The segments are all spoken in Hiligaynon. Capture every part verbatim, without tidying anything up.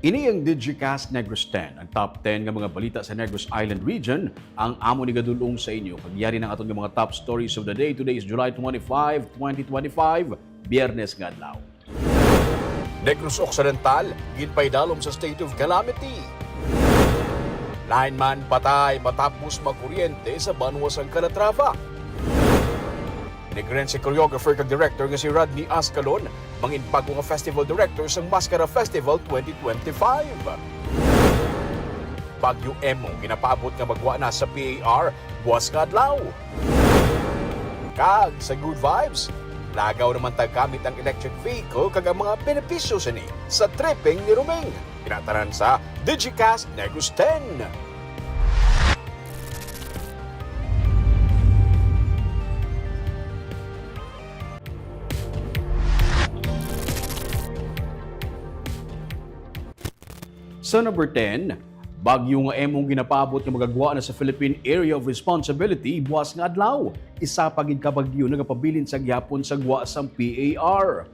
Ini ang Digicast Negros ten, ang top ten nga mga balita sa Negros Island Region, ang amo ni gadulong sa inyo. Kag yari ng aton nga mga top stories of the day. Today is July twenty-five, twenty twenty-five, Biyernes nga adlaw. Negros Occidental, ginpaidalom sa state of calamity. Lineman patay matapos makuryente sa banwa sang Calatrava. Negrense choreographer kag director nga si Rodney Ascalon, mangin bag-o nga festival director sang Mascara Festival twenty twenty-five. Bagyo Emong ginapaabot nga magwa na sa P A R buwas nga adlaw. Kag sa good vibes, lagaw naman ta gamit ang electric vehicle kag ang mga benepisyo sini sa tripping ni Roming. Pinatanan sa Digicast Negros ten. Sa number ten, bagyo nga Emong ginapaabot nga magagwa na sa Philippine Area of Responsibility buwas nga adlaw. Isa pa gid ka bagyo nagapabilin sa gihapon sa gwa sang P A R.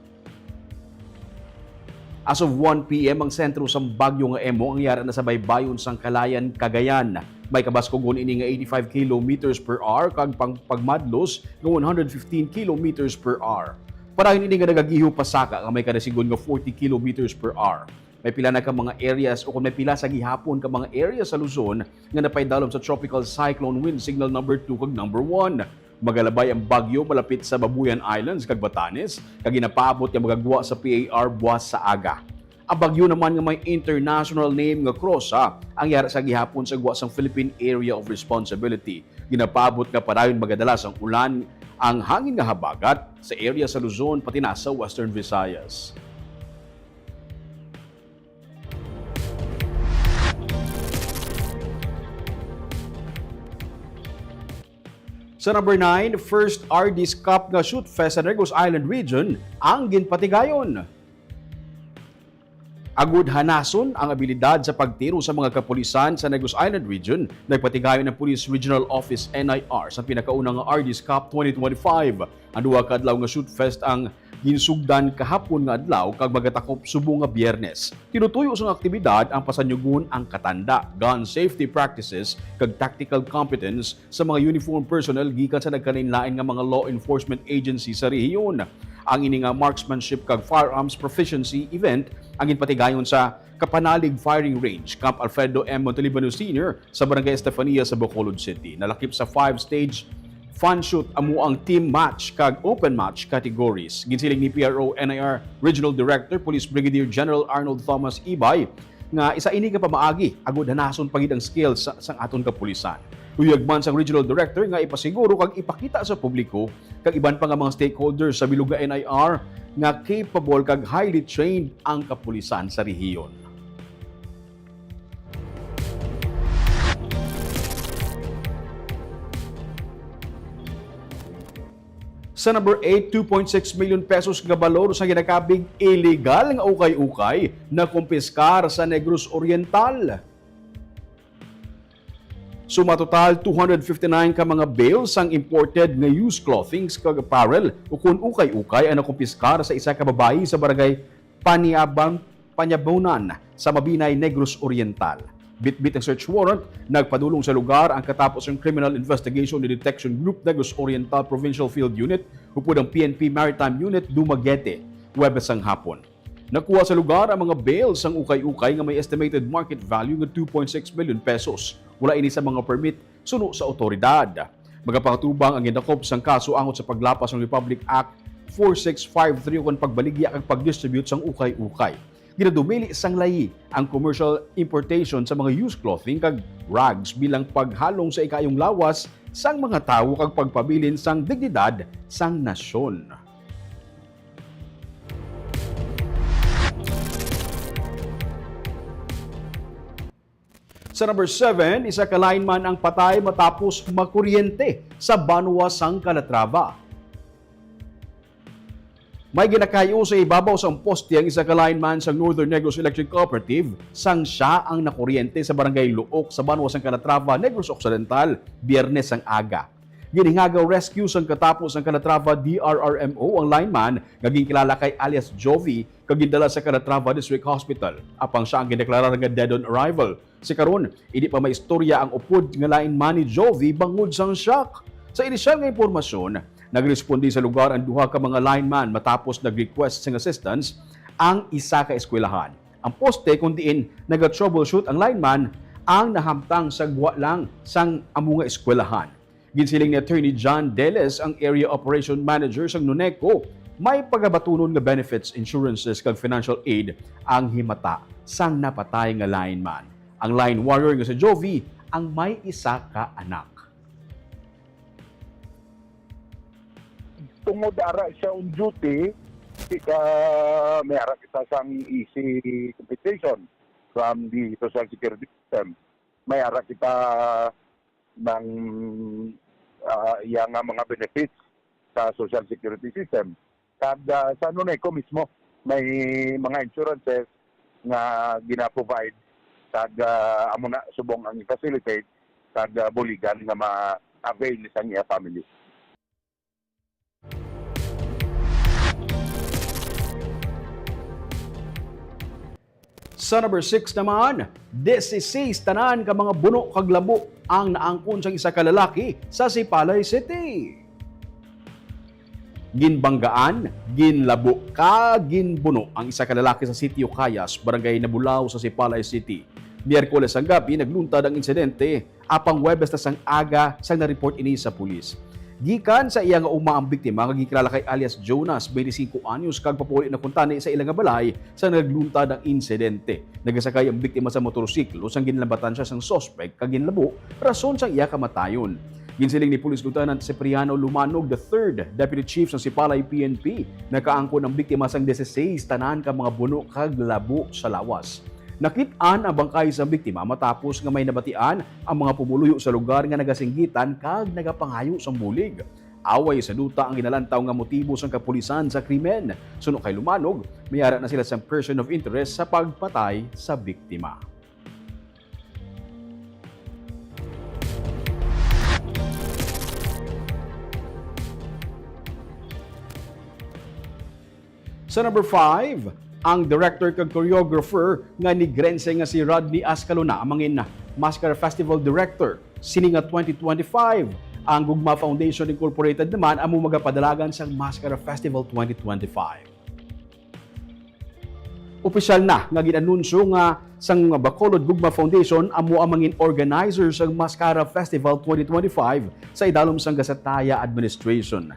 As of one P M, ang sentro sang bagyo nga Emong ang yara na sa baybayon sang Calayan, Cagayan. May kabaskugon ini nga eighty-five kilometers per hour kag pang pagmadlos nga one hundred fifteen kilometers per hour. Parayon ini nga nagagiho pasaka nga may kadasigon nga forty kilometers per hour. May pila na ka mga areas o kung may pila sa gihapon ka mga areas sa Luzon nga napaidalom sa Tropical Cyclone Wind Signal number two kag number one. Magalabay ang bagyo malapit sa Babuyan Islands kag Batanes, kag ginapaabot nga magagwa sa P A R buwas sa aga. Ang bagyo naman nga may international name nga Crossa ang yara sa gihapon sa gwa sang Philippine Area of Responsibility. Ginapaabot nga padayon magadala sang ulan ang hangin nga habagat sa area sa Luzon, pati na sa Western Visayas. Sa number nine, first R D's Cup nga Shoot Fest sa Negros Island Region ang ginpatigayon. Agud hanason ang abilidad sa pagtiro sa mga kapulisan sa Negros Island Region, nagpatigayon ang Police Regional Office, N I R, sa pinakauna nga R D's Cup twenty twenty-five. Ang duha ka adlaw nga Shoot Fest ang ginsugdan kahapon nga adlaw kag magatakop subong nga Biyernes. Tinutuyo sang aktibidad ang pasanyugon, ang katanda, gun safety practices, kag tactical competence sa mga uniformed personnel gikan sa nagkalain-lain nga mga law enforcement agency sa rehiyon. Ang ini nga marksmanship kag firearms proficiency event ang ginpatigayon sa Kapanalig Firing Range, Camp Alfredo M. Montalibano Senior, sa Barangay Estefania sa Bacolod City. Nalakip sa five-stage fun shoot amo ang team match kag open match categories. Ginsiling ni P R O N I R Regional Director Police Brigadier General Arnold Thomas Ibay nga isa ini ka pamaagi agud hanason pa gid ang skills sa, sang aton kapulisan. Luyag man sang Regional Director nga ipasiguro kag ipakita sa publiko kag iban pa nga mga stakeholders sa bilog nga N I R nga capable kag highly trained ang kapulisan sa rehiyon. Sa number eight, two point six million pesos nga balor sa ginakabig illegal nga ukay-ukay nakumpiskar sa Negros Oriental. Suma total, two hundred fifty-nine ka mga bales sang imported nga used clothings kag apparel ukon ukay-ukay ang nakumpiskar sa isa ka babayi sa barangay Paniabang, Panyabunan sa Mabinay, Negros Oriental. Bitbit ang search warrant, nagpadulong sa lugar ang katapos sang Criminal Investigation and Detection Group Negros Oriental Provincial Field Unit upod ang P N P Maritime Unit Dumaguete, Huwebes sang hapon. Nakuha sa lugar ang mga bales sang ukay-ukay nga may estimated market value nga two point six million pesos. Wala ini sa mga permit suno sa awtoridad. Magapakatubang ang gindakop sang kaso angot sa paglapas sang Republic Act four six five three ukon pagbaligya kag pag-distribute sang ukay-ukay. Ginadumili sang layi ang commercial importation sa mga used clothing kag rags bilang paghalong sa ikaayong lawas sang mga tawo kag pagpabilin sang dignidad sang nasyon. Sa number seven, isa ka lineman ang patay matapos makuryente sa banwa sang Calatrava. May ginakayo sa ibabaw sang poste ang isa ka lineman sang Northern Negros Electric Cooperative sang siya ang nakuryente sa barangay Luok sa banwa sang Calatrava, Negros Occidental, Biyernes sang aga. Ginhingagaw rescue sang katapo sang Calatrava D R R M O ang lineman nga ginkilala kay alias Jovi kag gindala sa Calatrava District Hospital. Apang siya ang gindeklarar nga dead on arrival. Sa karon, hindi pa maistorya ang upod nga lineman ni Jovi bangod sang shock. Sa inisyal nga impormasyon, nagresponde sa lugar ang duha ka mga lineman matapos nag-request sing assistance ang isa ka eskwelahan. Ang poste kung diin naga-troubleshoot ang lineman ang nahamtang sa gwa lang sang amo nga eskwelahan. Ginsiling ni Attorney John Deles, ang Area Operation Manager sang NONECO, may pagabatunon nga benefits, insurances, kag financial aid ang himata sang napatay nga lineman. Ang line warrior nga si Jovi ang may isa ka anak. Tungod ara siya on duty, uh, may ara kita sang E C compensation from the Social Security System. May ara kita ng uh, iya nga mga benefits sa Social Security System. Kag uh, sa NONECO mismo, may mga insurances nga gina-provide kag uh, amo na subong ang i-facilitate kag uh, buligan nga ma-avail sang iya family. Sa number six naman, dieciséis tanan ka mga buno kag labo ang naangkon sang isa ka lalaki sa Sipalay City. Ginbanggaan, ginlabo, kag ginbuno ang isa ka lalaki sa Sitio Cayas, Barangay Nabulao sa Sipalay City. Miyerkules sang gabi nagluntad ang insidente, apang Huwebes na sang aga sang na-report ini sa pulis. Gikan sa iya nga uma ang biktima nga ginkilala kay alias Jonas, twenty-five anyos, kag papauli na kuntani sa ila nga balay sa nagluntad ang insidente. Nagasakay ang biktima sa motorsiklo sang ginlambatan siya sang suspek kag ginlabo, rason sang iya kamatayon. Ginsiling ni Police Lieutenant Cipriano Lumanog the third, Deputy Chief sang Sipalay P N P, nakaangkon ang biktima sang dieciséis tanan ka mga buno kag labo sa lawas. Nakit-an ang bangkay sang biktima matapos nga may nabatian ang mga pumuluyo sa lugar nga nagasinggitan kag nagapangayo sang bulig. Away sa duta ang ginalantaw nga motibo sang kapulisan sa krimen. Suno kay Lumanog, may ara na sila sang person of interest sa pagpatay sa biktima. Sa number five, ang director kag choreographer nga Negrense nga si Rodney Ascalona ang mangin Mascara Festival Director sini nga twenty twenty-five. Ang Gugma Foundation Incorporated naman amo magapadalagan sang Mascara Festival twenty twenty-five. Opisyal na nga gin-anunsyo nga sang Bacolod Gugma Foundation amo ang mangin organizer sang Mascara Festival twenty twenty-five sa idalom sang Gasataya Administration.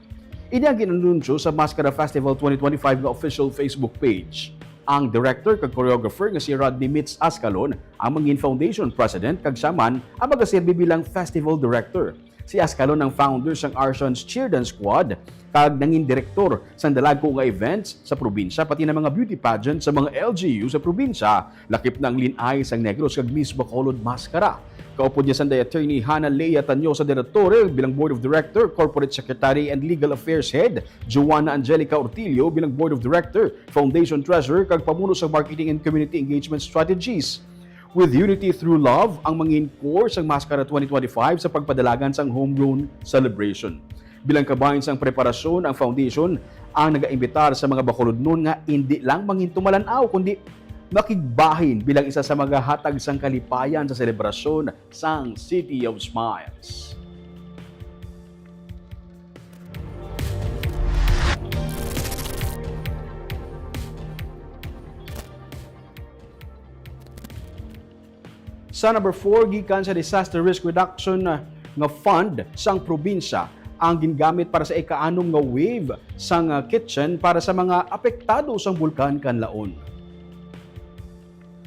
Ini ang gin-anunsyo sa Mascara Festival twenty twenty-five nga official Facebook page. Ang director kag choreographer nga si Rodney Mitz Ascalon ang mangin foundation president kag siya man ang magaserbi bilang festival director. Si Ascalon ang founder sang Arshan's Cheer Dance Squad kag nangin direktor sang dalagko nga events sa probinsya, pati na mga beauty pageant sa mga L G U sa probinsya, lakip na ang Lin-ay sang Negros kag Miss Bacolod Mascara. Kaupod niya sanday Attorney Hana Lea Tanyosa de la Torre bilang Board of Director, Corporate Secretary and Legal Affairs Head, Joanna Angelica Ortilio bilang Board of Director, Foundation Treasurer kag pamuno sa Marketing and Community Engagement Strategies. With Unity Through Love ang mangin core sang Mascara twenty twenty-five sa pagpadalagan sang homegrown celebration. Bilang kabahin sang preparasyon, ang foundation ang nagaimbitar sa mga Bacolodnon nga indi lang mangintumalan-aw, kundi makigbahin bilang isa sa magahatag sang kalipayan sa selebrasyon sang City of Smiles. Sa number four, gikan sa Disaster Risk Reduction, uh, nga fund sang probinsya ang gingamit para sa ika-anom nga wave sang, uh, kitchen para sa mga apektado sang Bulkan Kanlaon.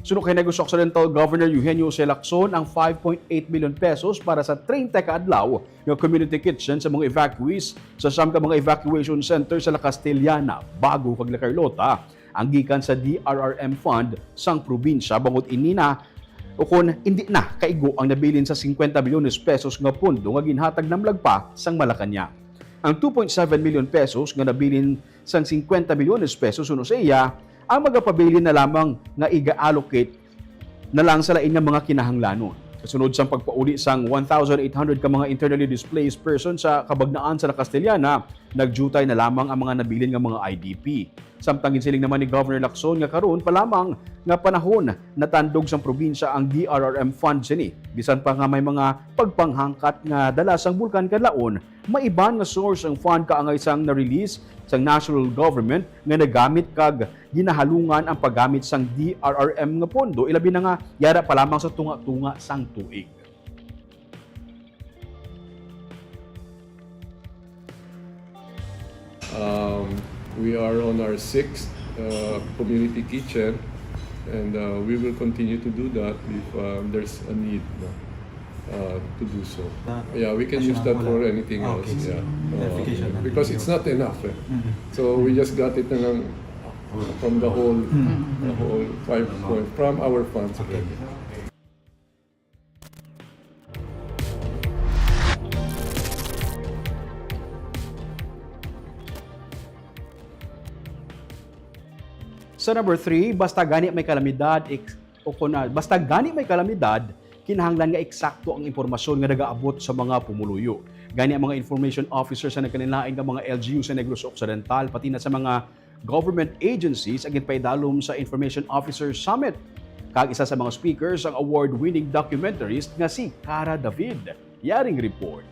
Suno kay Negros Occidental Governor Eugenio Jose Lacson ang five point eight million pesos para sa treinta ka adlaw nga community kitchen sa mga evacuees sa siyam ka mga evacuation center sa La Castellana, Bago kag La Carlota. Ang gikan sa D R R M fund sang probinsya, bangod ini na ukon indi na kaigo ang nabilin sa singkwenta milyones pesos nga pondo nga ginhatag namlag pa sang Malacañang. Ang two point seven million pesos nga nabilin sang singkwenta milyones pesos suno sa iya ang magapabilin na lamang nga iga-allocate na lang sa lain nga mga kinahanglanon. Kasunod sang pagpauli sang one thousand eight hundred ka mga internally displaced persons sa kabaynaan sa La Castellana, nagdiutay na lamang ang mga nabilin nga mga I D P. Samtang ginsiling naman ni Governor Lacson nga karon pa lamang nga panahon natandog sang probinsya ang D R R M fund sini, bisan pa nga may mga pagpanghangkat nga dala sang Bulkan Kanlaon, may iban nga source ang fund kaangay sang na-release sang national government nga nagamit kag ginahalungan ang paggamit sang D R R M nga pondo, ilabi na nga yara pa lamang sa tunga-tunga sang tuig. Um, we are on our sixth uh, community kitchen, and uh, we will continue to do that if um, there's a need, no, uh, to do so. Yeah, we can use that for anything else. Yeah. Uh, because it's not enough. Eh. So we just got it na lang from the whole, the whole five point from our funds. Okay. Sa number three, basta gani may kalamidad, o kon basta gani may kalamidad, kinahanglan nga eksakto ang impormasyon nga nagaabot sa mga pumuluyo. Gani ang mga information officer sa nagkalain-lain nga mga L G U sa Negros Occidental, pati na sa mga government agencies ang ginpaidalom sa Information Officer Summit. Kag isa sa mga speakers ang award-winning documentarist nga si Cara David. Yaring report.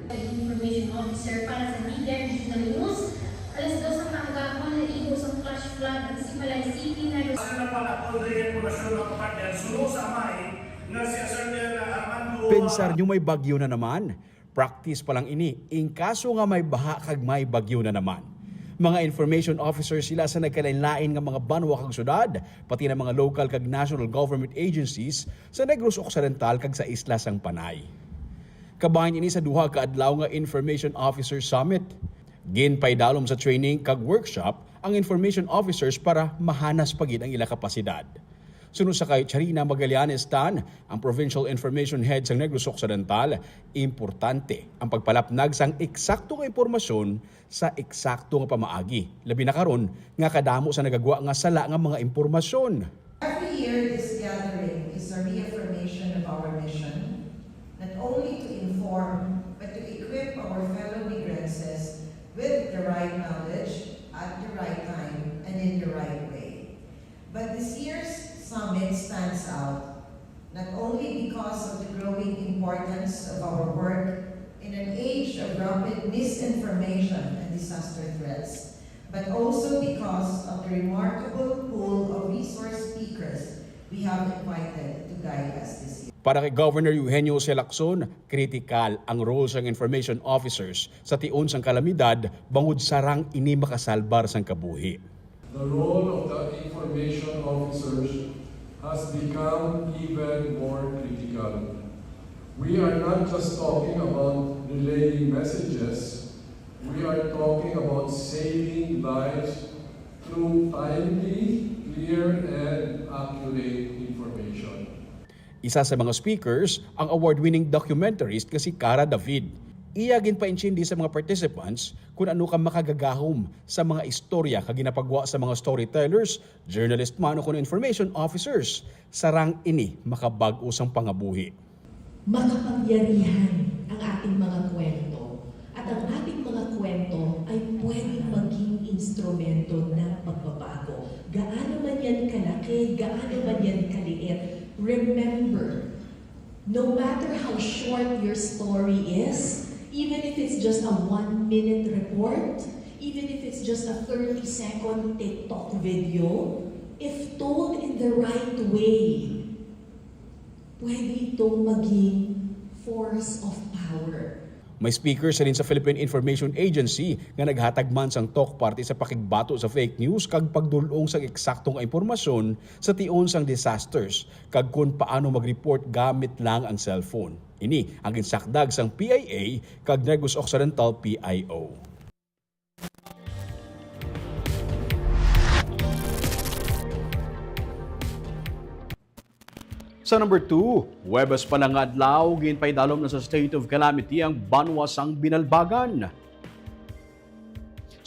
Information Officer para sa Media and Digital News, alas dos sa kaagahon, naigo sang flash flood ang Sipalay City, Negros. Sa napakatod nga impormasyon, mga kapartner, suno sa amay nga si Asserter Armando. Pensar nyo may bagyo na naman? Practice pa lang ini, in kaso nga may baha kag may bagyo na naman. Mga information officers sila sa nagkalain-lain nga mga banwa kag syudad, pati na mga local kag national government agencies sa Negros Occidental kag sa isla sang Panay. Kabahin ini sa duha ka adlaw nga Information Officer Summit. Ginpaidalom sa training kag workshop ang information officers para mahanas pa gid ang ila kapasidad. Suno sa kay Charina Magallanes Tan, ang Provincial Information Head sang Negros Occidental, importante ang pagpalapnag sang eksakto nga impormasyon sa eksakto nga pamaagi, labi na karon nga kadamo sa nagagwa nga sala nga mga impormasyon. Every year, this gathering is a reaffirmation of our mission, not only to inform, but to equip our fellow Negrenses with the right knowledge at the right time and in the right way. But this year's summit stands out, not only because of the growing importance of our work in an age of rapid misinformation and disaster threats, but also because of the remarkable pool of resource speakers we have invited to guide us this year. Para kay Governor Eugenio C. Lacson, kritikal ang role sang information officers sa tion sang kalamidad bangod sarang ini makasalbar sang kabuhi. The role of the information officers has become even more critical. We are not just talking about relaying messages, we are talking about saving lives through timely, clear, and accurate information. Isa sa mga speakers ang award-winning documentarist nga si Cara David. Iya ginpaintindi sa mga participants kon ano ka makagagahom sa mga istorya ka ginapagwa sa mga storytellers, journalist man o kon information officers, sarang ini makabag-o sang pangabuhi. Makapangyarihan ang ating mga kwento, at ang ating mga kwento ay pwedeng maging instrumento ng pagbabago. Gaano man yan kalaki, gaano man yan kaliit, remember, no matter how short your story is, even if it's just a one-minute report, even if it's just a thirty-second TikTok video, if told in the right way, pwede itong maging force of power. May speaker sa din sa Philippine Information Agency nga naghatag man sang talk parte sa pakigbato sa fake news kag pagdul-ong sang eksakto nga impormasyon sa tion sang disasters kag kon paano mag-report gamit lang ang cellphone. Ini ang ginsakdag sang P I A kag Negros Occidental P I O. Sa number two, Huwebes pa lang nga adlaw, ginpaidalom na sa state of calamity ang banwa sang Binalbagan.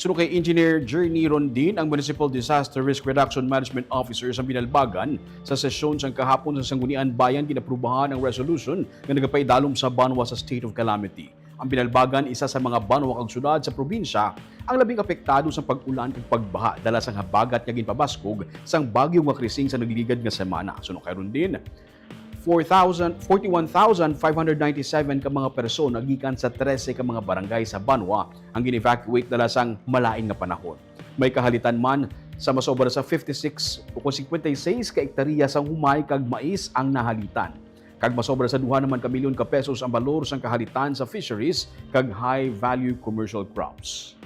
Suno kay Engineer Journey Rondin, ang Municipal Disaster Risk Reduction Management Officer sa Binalbagan, sa sesyon sang kahapon sa Sangguniang Bayan, ginaprubahan ang resolution nga nagapaidalom sa banwa sa state of calamity. Ang Binalbagan, isa sa mga banwa kag syudad sa probinsya, ang labing apektado sang pag-ulan kag pagbaha dala sang habagat nga ginpabaskog sang bagyo nga Krising sa nagligad nga semana. Suno kay Rondin, four thousand, forty-one thousand five hundred ninety-seven ka mga persona gikan sa trese ka mga barangay sa banwa ang gin-evacuate dala sang malain nga panahon. May kahalitan man sa masobra sa fifty-six o kon fifty-six ka ektarya sang humay kag mais ang nahalitan, kag masobra sa duha naman ka milyon ka pesos ang balor sang kahalitan sa fisheries kag high-value commercial crops.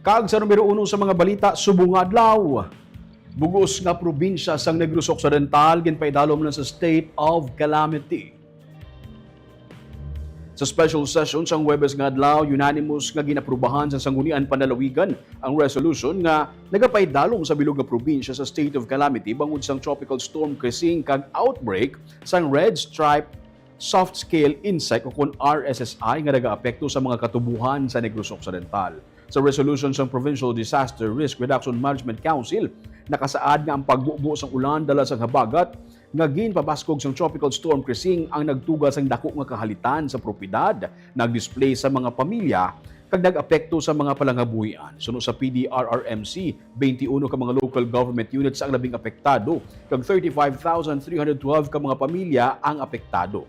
Kag sa numero uno sa mga balita subong nga adlaw, bug-os nga probinsya sang Negros Occidental ginpaidalom na sa state of calamity. Sa special session sang Huwebes nga adlaw, unanimous nga ginaprubahan sa Sangguniang Panlalawigan ang resolution nga nagapaidalom sa bilog nga probinsya sa state of calamity bangod sang Tropical Storm Krising kag outbreak sang Red Stripe Soft Scale Insect o kon R S S I nga nagaapekto sa mga katubohan sa Negros Occidental. Sa resolution sang Provincial Disaster Risk Reduction Management Council, nakasaad nga ang pagbubo sang ulan dala sang habagat nga ginpabaskog sang Tropical Storm Krising ang nagtuga sang dako nga kahalitan sa propiedad, nag-displace sa mga pamilya, kag nag-apekto sa mga palangabuhian. Suno sa P D R R M C, twenty-one ka mga local government units ang labing apektado, kag thirty-five thousand three hundred twelve ka mga pamilya ang apektado.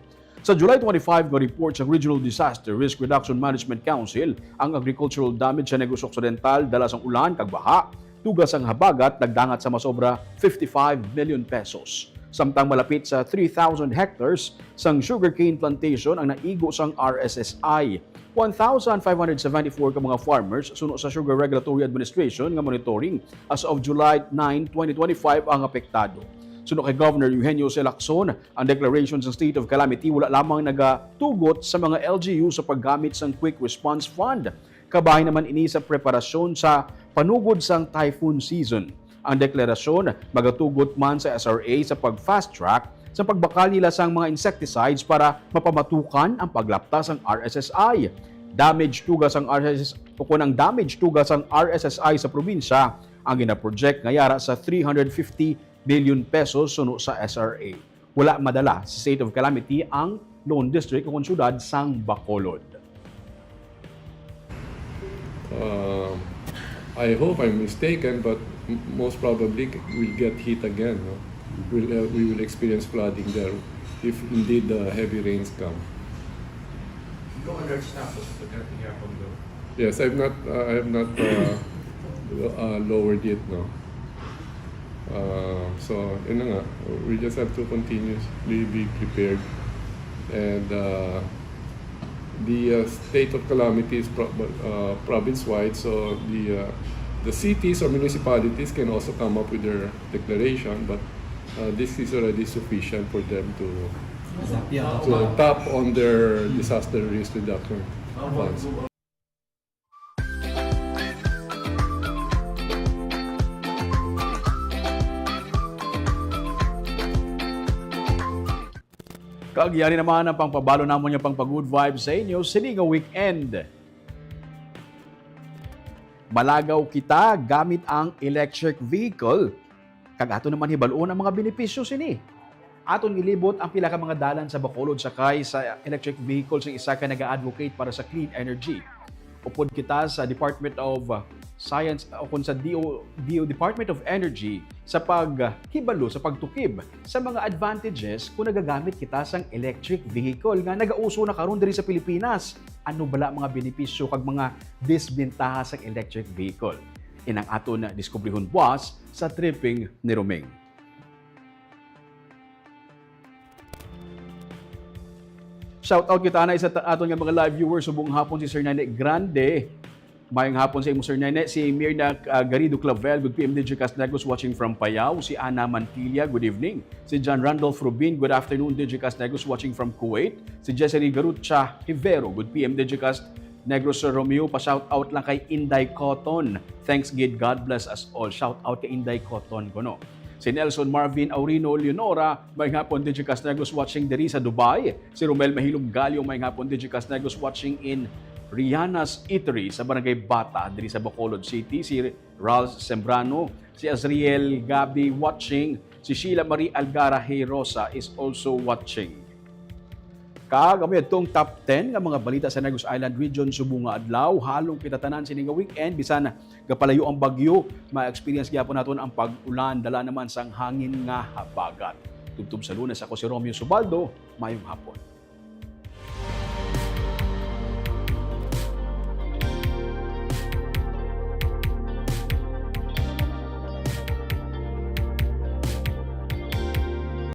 Sa July twenty-five nga report sang Regional Disaster Risk Reduction Management Council, ang agricultural damage sa Negros Occidental dala sang ulan kag baha, tuga sang habagat nagdangat sa masobra fifty-five million pesos. Samtang malapit sa three thousand hectares sang sugarcane plantation ang naigo sang R S S I. One thousand five hundred seventy-four ka mga farmers suno sa Sugar Regulatory Administration nga monitoring as of July nine, twenty twenty-five ang apektado. Suno kay Governor Eugenio C. Lacson, ang declaration sa state of calamity wala lamang nagatugot sa mga L G U sa paggamit sang Quick Response Fund. Kabahin naman ini sa preparasyon sa panugod sang typhoon season. Ang deklarasyon magatugot man sa S R A sa pag-fast track sa pagbakal nila sang mga insecticides para mapamatukan ang paglapta sang R S S I. Damage tuga sang R S S o kon ang damage tuga sang R S S I sa probinsya ang ginaproject nga yara sa three hundred fifty billion pesos suno sa S R A. Wala madala sa state of calamity ang lone district o kon syudad sang Bacolod. Um, I hope I'm mistaken, but m- most probably we'll get hit again. No? We'll, uh, we will experience flooding there if indeed the heavy rains come. Yung alert status sa Katiyapan daw. Yes, I've not, uh, I have not uh, uh, lowered it, no. Uh, so, yun na nga, we just have to continuously be prepared, and uh, the uh, state of calamity is pro- uh, province-wide, so the uh, the cities or municipalities can also come up with their declaration, but uh, this is already sufficient for them to to tap on their disaster risk reduction funds. Kag yari naman ang pangpabalo namon nga pangpa-good vibes sa inyo sini nga weekend. Malagaw kita gamit ang electric vehicle. Kag ato naman hibaluon ang mga benepisyo sini. Aton gilibot ang pila ka mga dalan sa Bacolod sakay sa electric vehicle sang isa ka naga-advocate para sa clean energy. Upod kita sa Department of uh, Science o kon sa D O, D O Department of Energy sa paghibalo sa pagtukib sa mga advantages kung nagagamit kita sang electric vehicle nga nagauso na karon diri sa Pilipinas. Ano bala mga benepisyo kag mga disbentaha sang electric vehicle? Inang aton diskubrihon buas sa Tripping ni Roming. Shout out kita na isa ta- aton nga mga live viewers subong hapon si Sir Nene Grande. Mayong hapon sa imo Sir Nene. Si Mirna uh, Garrido Clavel, good P M Digicast Negros watching from Payao. Si Ana Mantilla, good evening. Si John Randolph Rubin, good afternoon Digicast Negros watching from Kuwait. Si Jessely Garucha Hivero, good P M Digicast Negros Sir Romeo, pa shout out lang kay Inday Cotton. Thanks gid, God bless us all. Shout out kay Inday Cotton kuno. Si Nelson Marvin Aurino Leonora, may hapon, D J Casnegos, watching diri sa Dubai. Si Romel Mahilom Galio, may hapon, D J Casnegos, watching in Riana's Eatery sa Barangay Bata, diri sa Bacolod City. Si Ralph Sembrano, si Azriel Gabi, watching. Si Sheila Marie Algara Hey Rosa is also watching. Kag amo yadtong top ten nga mga balita sa Negros Island Region subong nga adlaw. Halong kita tanan sini nga weekend, bisan gapalayo ang bagyo, ma-experience gyapon naton ang pag-ulan, dala naman sang hangin nga habagat. Tubtob sa Lunes, ako si Romeo Subaldo. Mayong hapon.